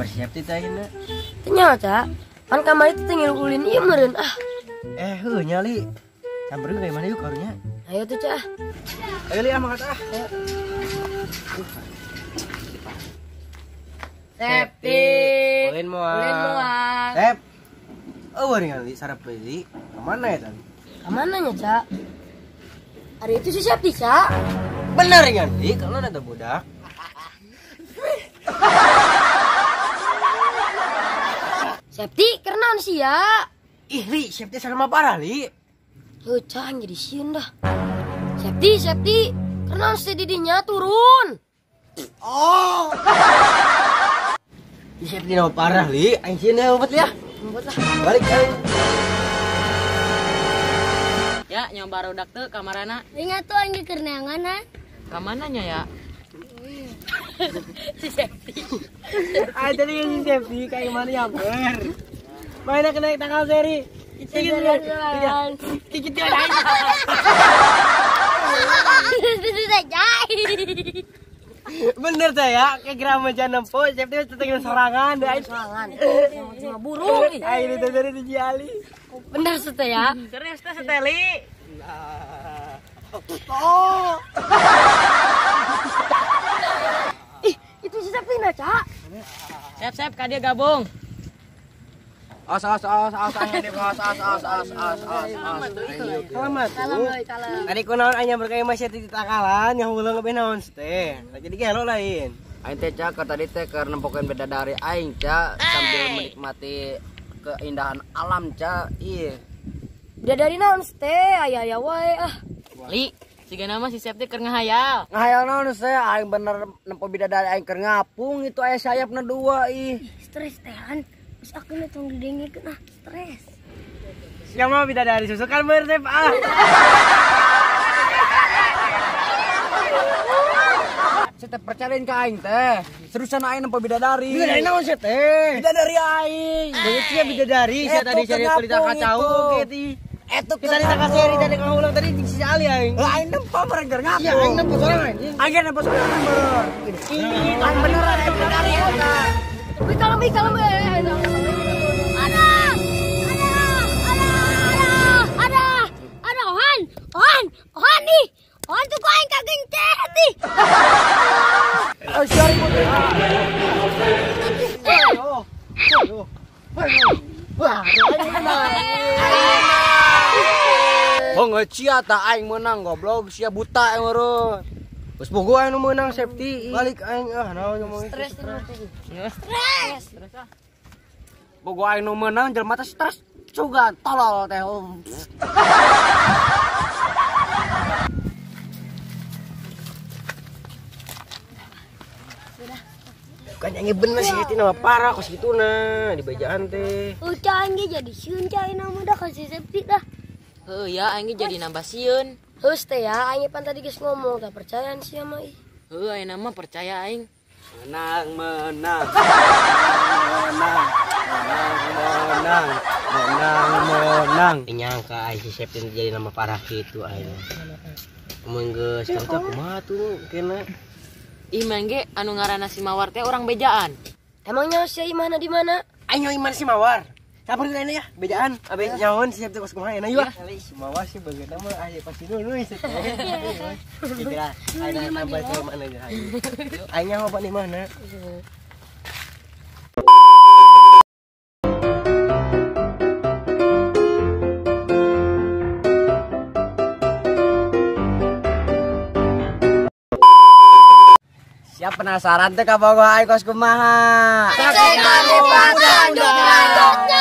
Kabar si Septi teh ayeuna? Teu nyaho, Ca. Pan kamari teh ngilu ulin ieu meureun ah. Heuh nya Li. Samperin ka imahna yuk karunya. Ayo tuh, Ca. Ayo Li ah mangkat ah. Septi. Ulin moal. Ulin moal. Sep. Eueuh ningali sarep deui. Ka mana ya tadi? Ka mana nya, Ca? Ari itu si Septi, Ca. Bener kan, Li? Kalau ada budak. Septi, kenaon sih ya? Ih, Li, Septi sama parah, Li. Heuh, Ca, jadi sieun dah. Septi, Septi, kenaon sih didinya turun. Oh. Ih, Septi nama parah, Li. Aing sieun ya, ngumpet ya. Ngumpet lah. Balik, aing. Ya, nyoba barudak teu kamarana. Ingat tuh aing keur neangan, ha. Ka mana nya ya? Si Septi. Ah, tadi si Septi kayak mana ya, ber. Mainnya kena tanggal seri. Dikit bener tuh ya, kayak gerama jangan nempo, Septi tetengin serangan, serangan. Cuma burung. Ayo itu dari si Ali. Bener sete ya. Serius teh seteli. Oh. Ih, itu si Septi nah, Ca. Sep, sep, ka dia gabung. Os os os os os os os os os os os. Selamat. Salam. Tadi kunaon aing berkaya masih di takalan yang ulang lebih naon teh. Jadi gelo lain. Aing teh Ca, tadi teh keur nempokeun bidadari aing Ca sambil menikmati keindahan alam Ca. Ih. Bidadari naon teh aya-aya wae ah. Li, siga nama si Septi keur ngahayal. Ngahayal naon teh aing bener nempo bidadari aing keur ngapung itu aya sayapna dua ih. Stres tehan. Terus aku nih tong didengekeun ah, stres. Siapa mau bidadari susu kan bener Sep ah. Saya teh percayain ka aing teh. Seriusan aing nempo bidadari. Bidadari naon sih teh? Bidadari aing. Jadi sia bidadari sia tadi sia cerita kacau kieu. Eta kita di seri tadi ngulang tadi si Ali aing. Lah aing nempo mereka ngapung. Iya aing nempo sorangan anjing. Aing nempo sorangan bener. Ih, aing beneran aing bidadari eta. Wih, kalem, kalem. Ada, Ohan, Ohan, Ohan nih. Ohan tuh kok aing kagencet nih. Oh, sorry. Wah, oh, cia tak aing menang goblok, sia buta aing meureun. Geus bogo aing nu meunang Septi, balik aing ah naon ngomong. Stres terus. Stres. Bogo aing nu meunang jelema teh stres cugan tolol teh. Bukan yang bener sih itu nama parah kos gitu nah di bajaan teh. Uca aing ge jadi sieun ca aing mah dah ka si Septi dah. Heuh ya aing ge jadi nambah sieun. Heus teh ya aing pan tadi geus ngomong tak percayaan sia mah ih. Heuh aing mah percaya aing. Menang menang. Menang menang menang menang. Nyangka aing si Septi jadi nama parah gitu aing. Mun geus teu kumaha tuh kena. Ih mangge anu ngaranna si Mawar teh orang bejaan. Emangnya si Imana di mana? Aing nyaho Iman si Mawar. Sabar dulu ya, bejaan. Abe nyahoan si Septi kos kumaha enak yuk. Si Mawar sih bageuna mah aya pasti dulu sih. Kira aing tambah si mana aja. Aing nyaho apa di mana? Siap penasaran teh ka bogoh aing kos kumaha. Saksikan di selanjutnya.